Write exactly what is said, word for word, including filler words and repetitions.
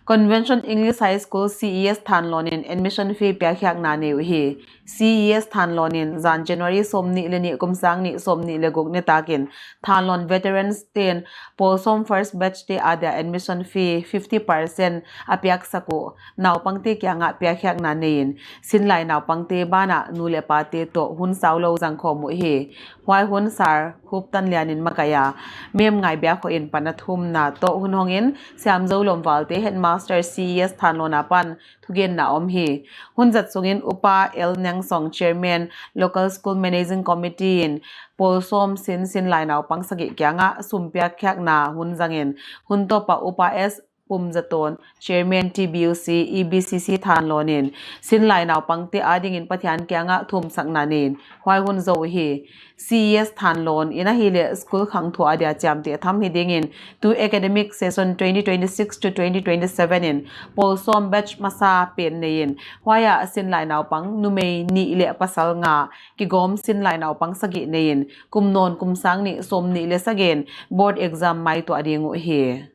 Convention English High School C E S Thanlon in admission fee piakkhiakna nei uhi. C E S Thanlon in zan January sawmnih leh nih, kum sang nih sawmnih leh guk nitakin Thanlon veterans te'n pawl sawm first batch te adia admission fee fifty percent a piaksak uh naupangte kiangah piakkhiakna neiin, sinlai naupangte banah nu leh pate toh hun saulou zangkhawm uhi. Huai hun Sir Huptanlian in makaih a, Mem Ngaibiakhoh in pan a thumna toh hun hongin, Siamzou Lomvalte, Headmaster C E S Thanlon apan thugenna om hi. Hun zat sungin Upa L Nengsong, Chairman Local School Managing Committee in pawl sawm sin sinlai naupang sagih kiangah sum piakkhiakna hun zangin, hun tawp a Upa S Pumzaton, Chairman T B U C E B C C Thanlon in sinlai naupangte adingin Pathian kiangah thumsakna neiin, huai hun zou uhi. C E S Thanlon in ahihleh school khangthu adia chiamteh tham hi dingin, tu academic session twenty twenty-six to twenty twenty-seven in pawl sawm batch masa pen neiin, huaiah sinlai naupang numei nih leh pasal nga kigawm sinlai naupang sagih neiin, kum nawn kum sang nih sawmnih leh sagih in board exam maituah ding uhi.